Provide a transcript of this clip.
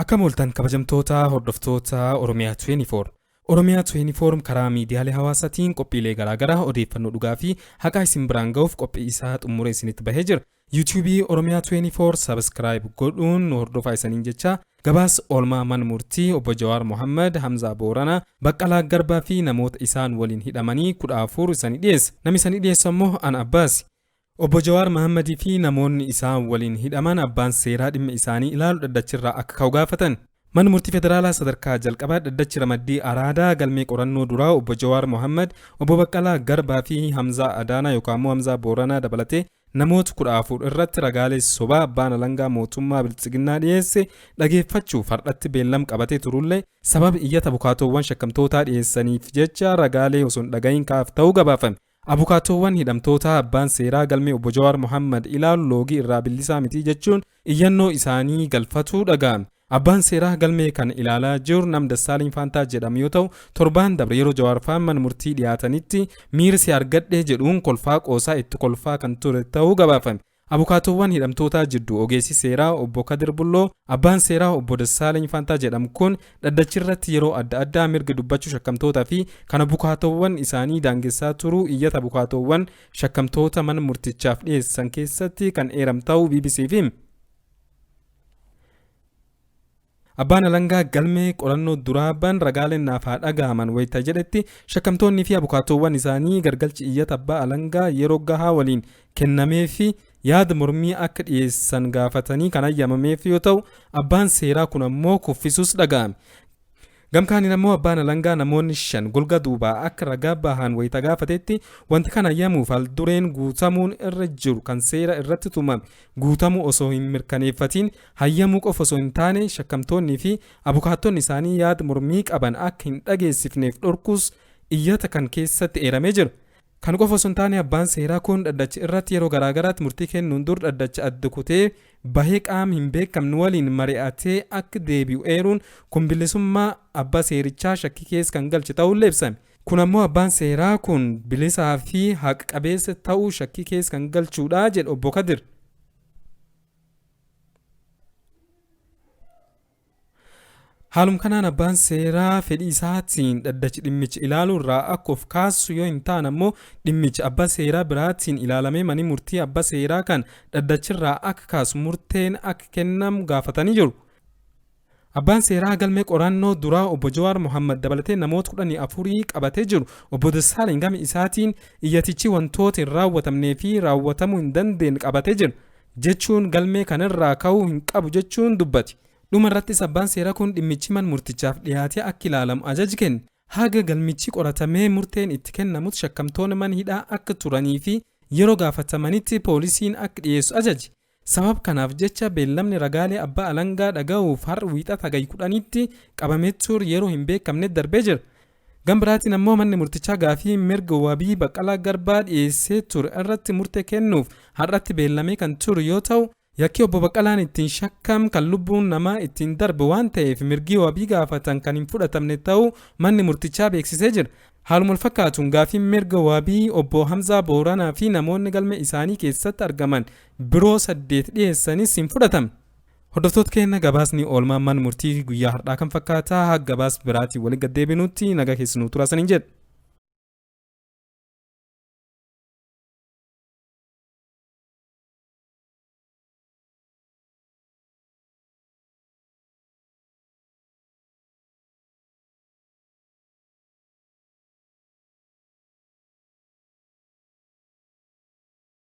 Akkam ooltan kabajamtoota hordoftoota Oromiyaa 24. Oromiyaa 24 karaa miidiyaalee hawaasaatiin qophiilee garaagaraa odeeffannoo dhugaa fi haqaa isin biraan ga'uuf qophii isaa xumuree isinitti bahee jira. YouTube Oromiyaa 24 subscribe godhuun nu hordofaa isaniin jecha gabaas oolmaa mana murtii obbo Jawaar Mohammad, Hamzaa Booranaa, Baqqalaa Garbaa fi namoota isaan waliin hidhamanii 14 isanii dhiyeessa. Namni isanii dhiyeessu ammoo ana Abbaasi. Obbo Jawaar Mohammadii fi namoonni isaan waliin hidhaman abbaan seeraa dhimma isaanii ilaalu dhaddachirraa akka ka'u gaafatan. Manni murtii federaalaa sadarkaa jalqabaa dhaddachi ramaddii Araadaa galmee qorannoo duraa obbo Jawaar Mohammad, obbo Baqqalaa Garbaa fi Hamzaa Adaanaa yookaan immoo Hamzaa Booranaa dabalatee namoota 14 irratti ragaalee sobaa abbaan alangaa mootummaa Biltsiginnaa dhiyeesse dhageeffachuuf har'atti beellam qabatee turullee sababa iyyata abukaatoowwan shakkamtootaa dhiyeessaniif jecha ragaalee osoo hin dhaga'iin kaaf ta'uu gabaafame. Abukaatoowwan hidhamtootaa abbaan seeraa galmee obbo Jawaar Mohammad ilaalu loogii irraa bilisaa miti jechuun iyyannoo isaanii galfatuu dhaga'ame. Abbaan seeraa galmee kan ilaalaa jiru nam Dassaaleny Faantaa jedhamu yoo ta'u, torbaan dabre yeroo Jawaar faan mana murtii dhiyaatanitti miira si argadhee jedhuun kolfaa qoosaa itti kolfaa kan ture ta'uu gabaafame. Abukaatoowwan hidhamtootaa jidduu ogeessi seeraa obbo Kadir Bulloo, abbaan seeraa obbo Dassaaleny Faantaa jedhamu kun dhaddachirratti yeroo adda addaa mirga dubbachuu shakkamtootaa fi kan abukaatoowwan isaanii daangessaa turuu iyyata abukaatoowwan shakkamtoota mana murtichaaf dhiyeessan keessatti kan eeram ta'uu BBCf hime. Abbaan alangaa galmee qorannoo duraa ban ragaaleen naaf haa dhagahaman wayita jedhetti shakkamtoonni fi abukaatoowwan isaanii gargalchi iyyata abbaa alangaa yeroo gahaa waliin kennameefi yaada mormii akka dhiyeessan gaafatanii kan hayyamameef yoo ta'u, abbaan seeraa kun ammoo kuffisuus dhaga'ame. Gamkaaniin ammoo abbaan alangaa namoonni 5 golga duubaa akka ragaa bahan wayita gaafatetti wanti kan hayyamuuf haal-dureen guutamuun irra jiru kan seera irratti tumame guutamuu osoo hin mirkaneeffatiin hayyamuu qofa osoo hin taane shakkamtoonni fi abukaattonni isaanii yaada mormii qaban akka hin dhageessifneef dhorkuus iyyata kan keessatti eeramee jira. Kan qofa osoo hin taane abbaan seeraa kun dhaddacha irratti yeroo garaagaraatti murtii kennuun dur dhaddacha adda kutee bahee qaama hin beekamne waliin mari'atee akka deebi'u eeruun kun bilisummaa abbaa seerichaa shakkii keessa kan galche ta'uullee ibsame. Kun ammoo abbaan seeraa kun bilisaa fi haqa qabeessa ta'uu shakkii keessa kan galchuudha jedhe obbo Kadir. Haalum kanaan abbaan seeraa fedhii isaatiin dhaddachi dhimmicha ilaaluu irraa akka of kaasu yoo hin taane ammoo dhimmicha abbaa seeraa biraatiin ilaalamee mani murtii abbaa seeraa kan dhaddachirraa akka kaasu murteen akka kennamu gaafatanii jiru. Abbaan seeraa galmee qorannoo duraa obbo Jawaar Mohammad dabalatee namoota 14 qabatee jiru obbo Dassaaleny gama isaatiin iyyatichi wantoota hin raawwatamnee fi raawwatamuu hin dandeenye qabatee jira jechuun galmee kanarraa ka'uu hin qabu jechuun dubbate. Dhuma irrattis abbaan seeraa kun dhimmichi man murtichaaf dhiyaatee akka ilaalamu ajaji kenne. Haga galmichi qoratamee murteen itti kennamutti shakkamtoonni mana hidhaa akka turanii fi yeroo gaafatamanitti poolisiin akka dhiyeessu ajaje. Sabab kanaaf jecha beellamni ragaalee abbaa alangaa dhagahuuf har'a Wiixata Hagayya 10tti qabamee ture yeroo hin beekamnetti darbee jira. Gam biraatiin ammoo manni murtichaa gaafii mirga wabii Baqqalaa Garbaa dhiyeessee ture irratti murtee kennuuf har'atti beellamee kan ture yoo ta'u, Yakki Obbo Baqqalaan ittiin shakkam kan lubbuun namaa ittiin darbe waan ta'eef mirgii wabii gaafatan kan hin fudhatamne ta'uu manni murtichaa beeksisee jira. Haaluma walfakkaatuun gaafiin mirga wabii Obbo Hamzaa Booranaa fi namoonni galmee isaanii keessatti argaman biroo 8 dhiyeessanis hin fudhatamne. Hordoftoota keenya, gabaasni oolmaa mana murtii guyyaa har'aa kan fakkaataa, haga gabaasa biraatiin walitti gad deebinutti nagaa keessa nuu turaa saniin jedha.